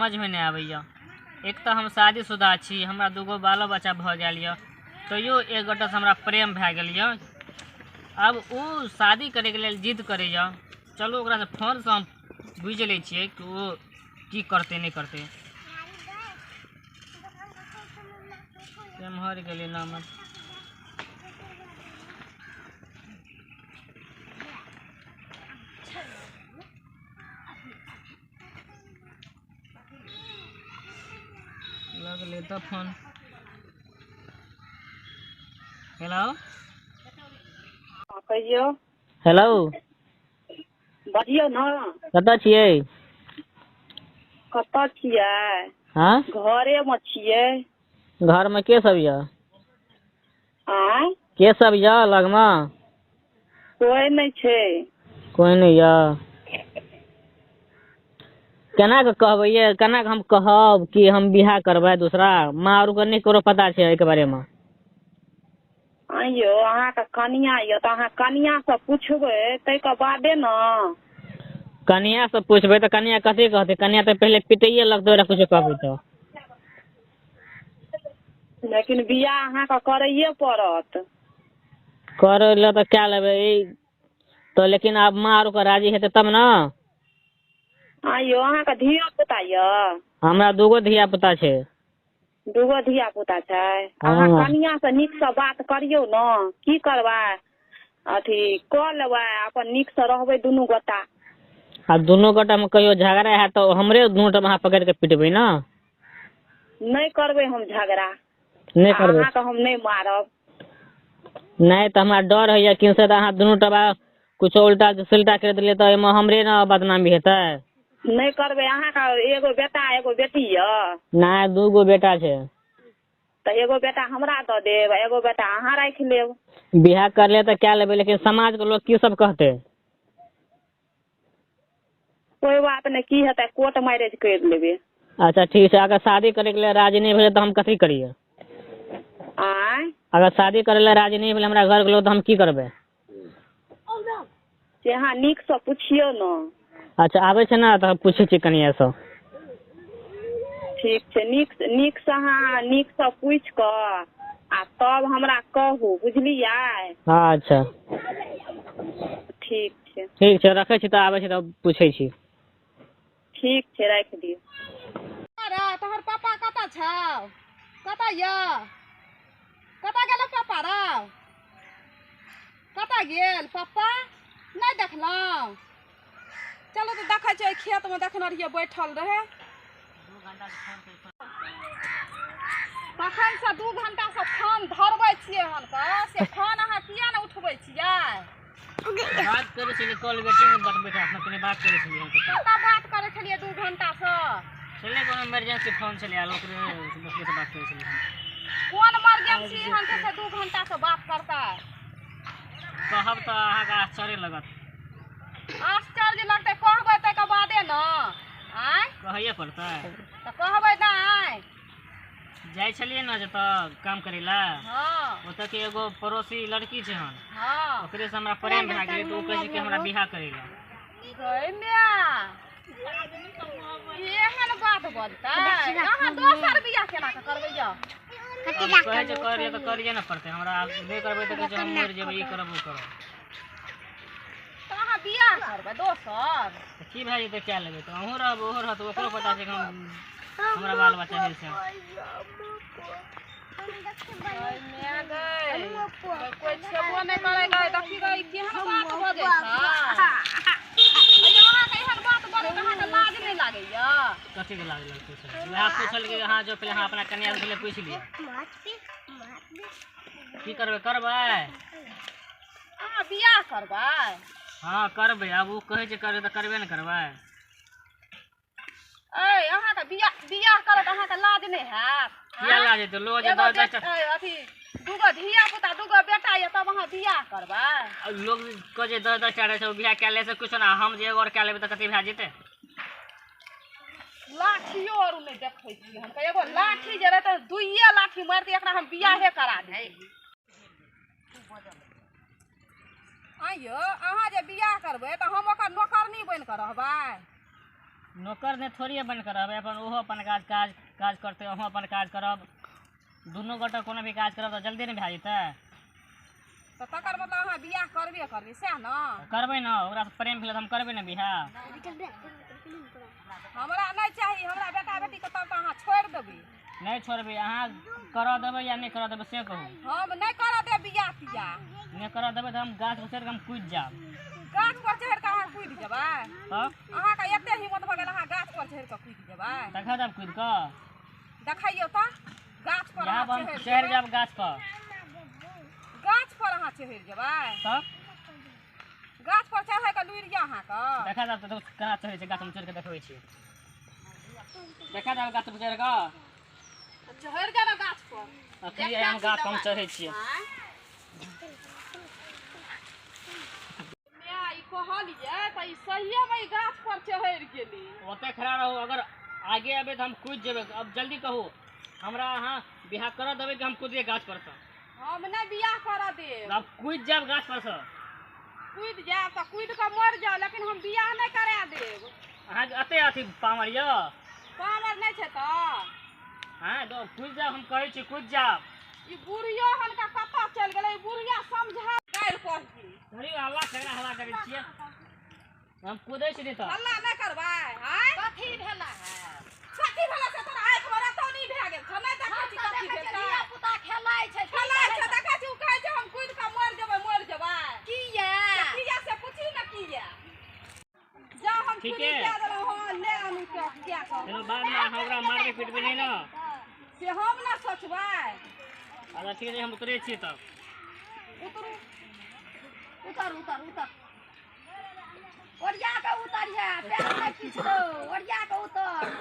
समझमे नहि आबैए। एक तऽ हम शादीशुदा छी, हमरा दूगो बालो बच्चा भऽ गेल यऽ, तैयो एक गोटासँ हमरा प्रेम भए गेल यऽ। आब ओ शादी करैके लेल जिद करैए। चलू ओकरासँ फोनसँ हम बुझि लै छियै कि ओ की करतै नहि करतै। केम्हर गेलै नंबर? लगलै तऽ फोन। हेलो, कहियौ। हेलो, बजियौ ने। कतऽ छियै? कतऽ छियै? हँ, घरेमे छियै। घरमे के सब यऽ? आँय, के सब यऽ लगमे? कोइ नहि छै। कोइ नहि यऽ? केना कऽ कहबै यै, केना कऽ हम कहब कि हम बियाह करबै दूसरा? माँ आरके नहि ककरो पता छै एहिके बारेमे। आँय यौ, अहाँके कनिया यऽ तऽ अहाँ कनियासँ पुछबै ताहिके बादे ने। कनिया से पूछबै तऽ कनिया कथी कहतै? कनिया तऽ पहिले पिटैये लगतै ओकरा कुछो कहबै तऽ। लेकिन बियाह अहाँके करैये पड़त। करै लए तऽ कए लेबै ई तऽ, लेकिन आब माँ आरके राजी हेतै तब ने। आँय यौ, अहाँके धियो पुता यऽ? हमरा दूगो धिया पुता छै। दूगो धिया पुता छै? अहाँ हँ। कनियासँ नीकसँ बात करियौ ने, की करबै, अथी कऽ लेबै, अपन नीकसँ रहबै दुनू गोटा। आ दुनू गोटामे कहियो झगड़ा हैत तऽ हमरे दुनू गोटामे अहाँ पकड़ि कऽ पिटबै ने। नहि करबै हम झगड़ा। नहि करबै? अहाँके हम नहि मारब। नहि तऽ हमरा डर होइया कि से अहाँ दुनू टबा कुछो उल्टा सुल्टा करि देलियै तऽ एहिमे हमरे ने बदनामी हेतै। नहि करबै। अहाँके एगो बेटा एगो बेटी यऽ? नहि, दूगो बेटा छै। तऽ एगो बेटा हमरा दऽ देब, एगो बेटा अहाँ राखि लेब। बियाह कर ले तऽ कए लेबै, लेकिन समाजके लोक की सब कहतै? कोइ बात नहि, की हेतै, कोर्ट मैरेज करि लेबै। अच्छा ठीक छै। अगर शादी करैके लेल राजी नहि भेलै तऽ हम कथी करियै? आँय? अगर शादी करै लए राजी नहि भेलै हमरा घरके लोक तऽ हम की करबै? से अहाँ नीकसँ पुछियौ ने। अच्छा, आबै छै ने तऽ हम पूछै छियै कनियासँ। ठीक छै, नीक नीकसँ अहाँ नीकसँ पूछि कऽ आ तब हमरा कहू, बुझलियै? हँ, अच्छा। ठीक छै। ठीक छै, रखै छी तऽ, आबै छी तऽ पूछै छी। ठीक छै, राखि दियौ। रे तोहर पापा कतऽ छौ? कतऽ यऽ? कतऽ गेल पापा रौ? कतऽ गेल पापा? नहि देखलहुँ। चलू तऽ देखै छियै, खेतमे देखने रहियै बैठल रहै। तखनसँ 2 घंटासँ फोन धरबै छियै हन कऽ, से फोन अहाँ किया ने उठबै छियै? बात करै छलियै, कॉल वेटिंग बतबै छै, अपना कनि बात करै छलियै हम तऽ। कतऽ बात करै छलियै 2 घंटासँ? छलै कोनो इमरजेंसी फोन छलै आयल, ओकरे ओकरे से बात करै छलियै हम। कोन इमरजेंसी एहन छै से 2 घंटासँ बात करतै? कहब तऽ अहाँके आश्चर्य लगत। आश्चर्य लगतै? कहबै ताहिके बादे ने। आँय? कहैये पड़तै। तऽ कहबै नहि? जाइ छलियै ने जतऽ काम करै लए, ओतऽ के एगो पड़ोसी लड़की छै हन, ओकरे से हमरा प्रेम भए गेलै, तऽ ओ कहै छै कि हमरा बियाह करै लए। गै माय, एहन बात बजतै? अहाँ दोसर बियाह केना कऽ करबै यौ? आब कहै छै करै लए तऽ करिये ने पड़तै हमरा। आब नहि करबै तऽ कहै छै हम मरि जेबै, ई करब, ओ करब। तऽ अहाँ बियाह करबै दोसर? तऽ की भए जेतै, कए लेबै तऽ अहूँ रहब, ओहो रहत, ओकरो पता छै कि हम हमरा बाल बच्चा भेल छै। गै माय गै, कोइ छेबो नहि करै गै। देखी गै, केहन बात बजै छै। अहाँके एहन बात बजै तऽ अहाँके लाज नहि लागैया? कथीके लाज लगतै से वएह पूछल कि अहाँ जो पहिले अहाँ अपना कन्या से पहिले पूछि लिअ, की करबै करबै? अहाँ बियाह करबै? हँ, करबै। आब ओ कहै छै करबै तऽ करबे ने करबै। ऐ, अहाँके बियाह बियाह करत अहाँके लाज नहि हैत? किया लाज हेतै? लोग जे एगो दस दस बेटा अथी दूगो धिया पुता दूगो बेटा यऽ, तब अहाँ बियाह करबै? लोग के जे 10 10 टा रहै छै, ओ बियाह कए लै से किछो ने, हम जे एगो आओर कए लेबै तऽ कथी भए जेतै? लाठियो आर नहि देखै छियै हम। एगो लाठी जे रहतै, दुइये लाठी मारितै एकरा, हम बियाहे करा देबै। आँय यौ, अहाँ जे बियाह करबै तऽ हम ओकर नौकरनी बनि कऽ रहबै? नौकर ने थोड़िए बनि कऽ रहबै, अपन ओहो अपन काज काज काज करतै, अहूँ अपन काज करब, दुनू गोटा कोनो भी काज करब तऽ जल्दी नहि भए जेतै। तऽ तकर मतलब अहाँ बियाह करबे करबै सएह ने? करबै ने, ओकरासँ प्रेम भेलै तऽ हम करबै ने बियाह। हमरा नहि चाही, हमरा बेटा बेटीके तब तऽ अहाँ छोड़ि देबै। नहि छोड़बै, अहाँ करऽ देबै या नहि करऽ देबै से कहू। हम नहि करऽ देब बियाह तियाह। नहि करऽ देबै तऽ हम गाछ पर चढ़ि कऽ हम कुदि जायब। गाछ पर चढ़ि कऽ अहाँ कुदि जेबै? तब अहाँके एते हिम्मत भऽ गेल अहाँ गाछ पर चढ़ि कऽ कुदि जेबै? देखा जायब कुदि कऽ। देखैयौ तऽ गाछ पर यहाँ अहाँ हम चढ़ि चढ़ि जेबै। जायब गाछ पर। गाछ पर अहाँ चढ़ि जेबै? तब गाछ पर चढ़ै के लुरि यऽ अहाँके? देखा जायब तऽ केना चढ़ै छै गाछ, हम चढ़ि कऽ देखबै छी। देखा जायब गाछ पर चढ़ि कऽ। चढ़ि जाउ ने गाछ पर। अखनी हम गाछ पर हम चढ़ै छियै। आँय? माय, ई कहलियै तऽ ई सहिएमे ई गाछ पर चढ़ि गेली। ओतऽ खड़ा रहू, अगर आगे अबै तऽ हम कुदि जेबै। अब जल्दी कहू हमरा, अहाँ बियाह करऽ देबै कि हम कुदियै गाछ पर सँ? हम नहि बियाह करऽ देब। आब कुदि जायब गाछ पर सँ। कुदि जायब तऽ कुदि कऽ मरि जाउ, लेकिन हम बियाह नहि करा देब। अहाँके एते अथी पावर यऽ? पावर नहि छै तऽ। हँ तऽ कुदि जायब, हम कहै छी कुदि जायब। ई बुढ़ियो हनका कतऽ चलि गेलै? ई बुढ़िया समझा गारि पढ़ी। धरी हल्ला केकरा हल्ला करै छियै? हम कुदै छी तऽ। हल्ला नहि करबै। आँय? कथी भेला है? कथी भेलै से तोरा आँखिमे रतौनी भए गेल छौ? नहि देखै छी हम तऽ कथी देखै भेल छियै छै? धिया पुता खेलाइ छै। खेलाइ छै, देखै छी ओ कहै छै हम कुदि कऽ मरि जेबै, मरि जेबै। किया? से किया से पूछी ने किया। जाउ हम ठीके। चुनी दए देलहुँ हँ, ले आनू के किया कऽ। चलू बादमे अहाँ ओकरा मारबै पीटबै नहि ने? से हम ने सोचबै। अच्छा ठीक छै, हम उतरै छियै तब। उतरू। उतर उतर उतर, ओरिया कऽ उतरिहे, पैर नहि पिछड़ौ, ओरिया कऽ उतर।